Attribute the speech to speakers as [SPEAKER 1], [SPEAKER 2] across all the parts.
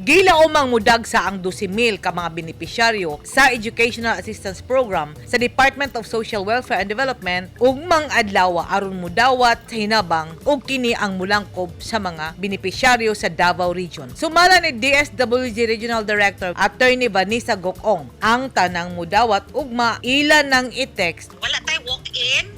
[SPEAKER 1] Gilaumang mudagsa ang 12,000 ka mga benepisyaryo sa Educational Assistance Program sa Department of Social Welfare and Development ugmang adlaw aron mudawat sa hinabang, ug kini ang mulangkob sa mga benepisyaryo sa Davao Region. Sumala ni DSWD Regional Director Attorney Vanessa Gokong, ang tanang mudawat ugma ila nang i-text.
[SPEAKER 2] Wala tay walk-in.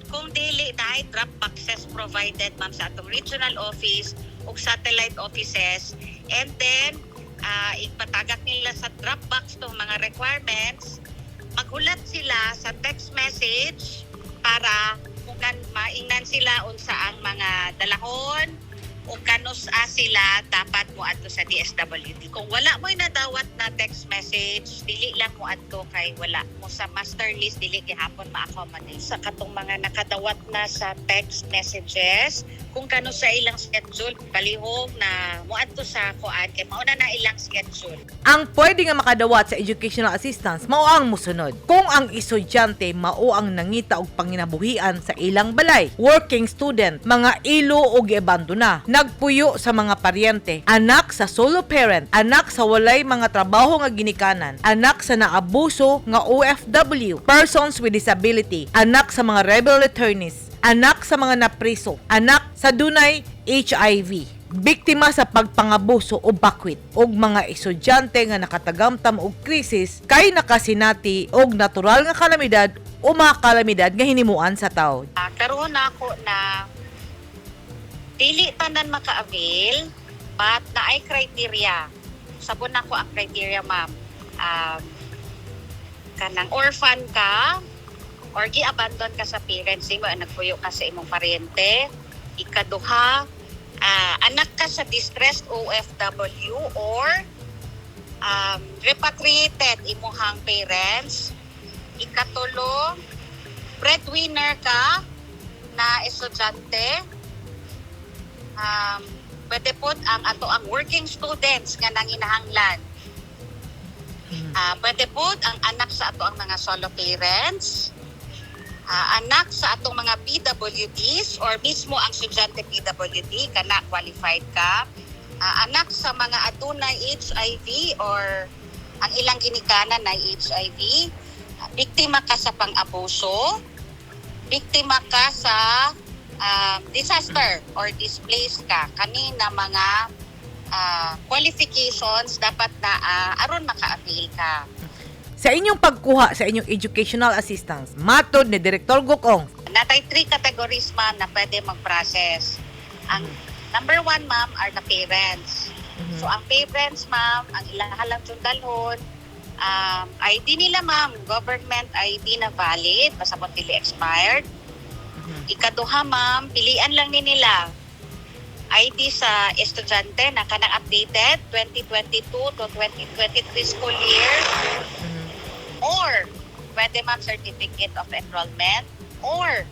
[SPEAKER 2] Kung dili, dahil drop boxes provided, ma'am, sa atong regional office ug satellite offices. And then ipatagak nila sa drop box tong mga requirements. Maghulat sila sa text message para kung maingnan sila unsa ang mga dalahon o kanus-a sila dapat mo adto sa DSWD. Kung wala mo'y nadawat na text message, dili lang mo adto kay wala mo sa master list, dili gihapon ma-accommodate. Sa katong mga nakadawat na sa text messages, kung kano sa ilang schedule, palihog na moadto sa kuan kay mauna na ilang schedule.
[SPEAKER 1] Ang pwede nga makadawat sa educational assistance mao ang musunod: Kung ang estudyante mao ang nangita og panginabuhian sa ilang balay, working student, mga ilo o giabandona, nagpuyo sa mga paryente, anak sa solo parent, anak sa walay mga trabaho nga ginikanan, anak sa naabuso nga OFW, persons with disability, anak sa mga rebel returnees, anak sa mga napriso, anak sa dunay HIV, biktima sa pagpangabuso o bakwit, ug mga estudyante nga nakatagamtam og krisis kay nakasinati og natural nga kalamidad o mga kalamidad nga hinimuan sa tawo.
[SPEAKER 2] Karon ako na dili tanan maka-avail, but naay criteria. Sabon nako ang criteria, ma'am. Kanang orphan ka or gi-abandon ka sa parents mo, nagpuyo ka sa imong paryente. Ikaduha, anak ka sa distressed OFW or repatriated imuhang parents. Ikatulo, breadwinner ka na estudyante. Pwede po ang ato ang working students nga nanginahanglan. Pwede po ang anak sa ato ang mga solo parents, anak sa atong mga PWDs or mismo ang estudyante PWD kana qualified ka. Anak sa mga adunay HIV or ang ilang ginikanan na HIV, biktima ka sa pang-abuso, biktima ka sa disaster or displaced ka. Kanina mga qualifications dapat na aron maka-avail ka.
[SPEAKER 1] Sa inyong pagkuha sa inyong educational assistance, matod ni Direktor Gokong,
[SPEAKER 2] Natay three categories, ma'am, na pwede mag-process. Ang number one, ma'am, are the parents. So, ang parents, ma'am, ang ilaha lang jud dalhon, ID nila, ma'am, government ID na valid, basta kung dili expired. Ikaduha, ma'am, pilian lang ni nila ID sa estudyante na kanang updated 2022 to 2023 school year or pwede, ma'am, certificate of enrollment or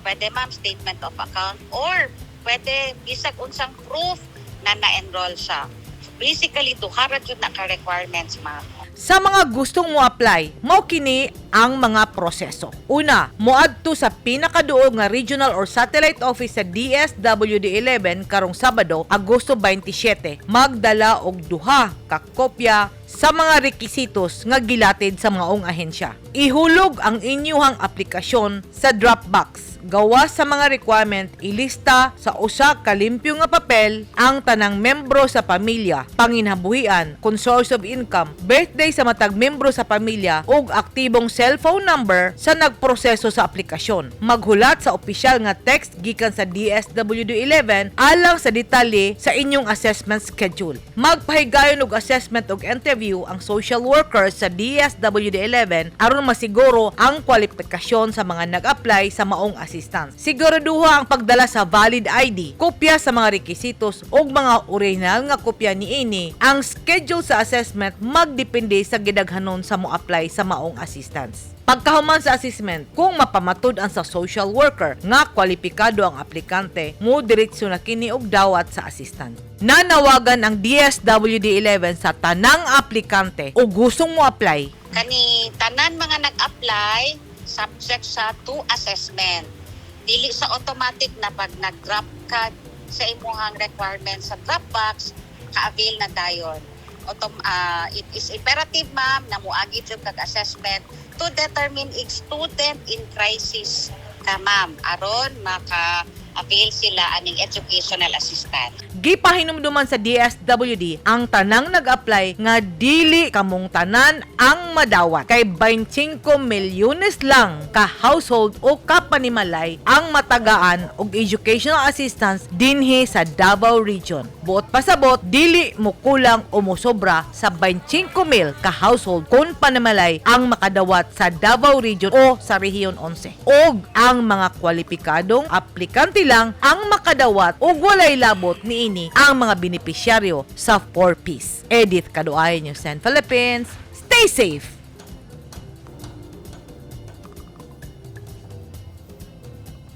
[SPEAKER 2] pwede, ma'am, statement of account or pwede bisag unsang proof na na-enroll siya. So basically, duha ra jud na ka requirements, ma'am.
[SPEAKER 1] Sa mga gustong mo apply, mao kini ang mga proseso. Una, moadto sa pinakaduol nga regional or satellite office sa DSWD 11 karong Sabado, Agosto 27. Magdala og duha ka kopya sa mga rekisitos nga gilatid sa maong ahensya. Ihulog ang inyuhang aplikasyon sa drop box. Gawas sa mga requirement, ilista sa usa ka limpyo nga papel ang tanang membro sa pamilya, panginabuhian, kung source of income, birthday sa matag membro sa pamilya ug aktibong cellphone number sa nagproseso sa aplikasyon. Maghulat sa opisyal nga text gikan sa DSWD 11 alang sa detalye sa inyong assessment schedule. Magpahigayon og assessment ug interview ang social workers sa DSWD 11 aron masiguro ang kwalifikasyon sa mga nag-apply sa maong assistance. Siguraduha ang pagdala sa valid ID, kopya sa mga rekisitos ug mga original nga kopya niini. Ang schedule sa assessment magdepende sa gidaghanon sa mo-apply sa maong assistance. Pagkahuman sa assessment, kung mapamatud-an sa social worker nga kwalipikado ang aplikante, mo diretso na kini og dawat sa assistance. Nanawagan ang DSWD 11 sa tanang aplikante o gustong mo apply
[SPEAKER 2] Kani tanan mga nag-apply, subject sa to assessment. Dili sa automatic na pag nag-drop ka sa imuhang requirements sa drop box, Ka-avail na dayon. It is imperative, ma'am, na muagi jud kag assessment to determine if student in crisis ka, ma'am, aron maka-avail sila aning educational assistance.
[SPEAKER 1] Gipahinumduman sa DSWD ang tanang nag-apply nga dili kamong tanan ang madawat kay 25 milyones lang ka household o kapanimalay ang matagaan og educational assistance dinhi sa Davao Region. Buot pasabot, dili mokulang o mosobra sa 25 mil ka household kon panimalay ang makadawat sa Davao Region o sa Rehiyon 11. Og ang mga kwalipikadong aplikante lang ang makadawat ug walay labot niini ang mga benepisyaryo sa 4Ps. Edith Kaduay, News 10 Philippines. Stay safe!